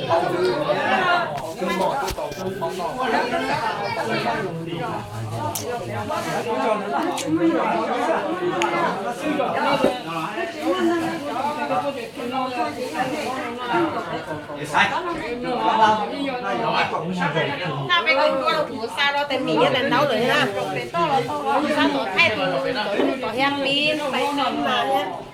Noj peb koj dua kuv xa rau tes mis thiab tes ntaub lawm na. Xa tom thaij tus tom hiab pib pais no mas thiab.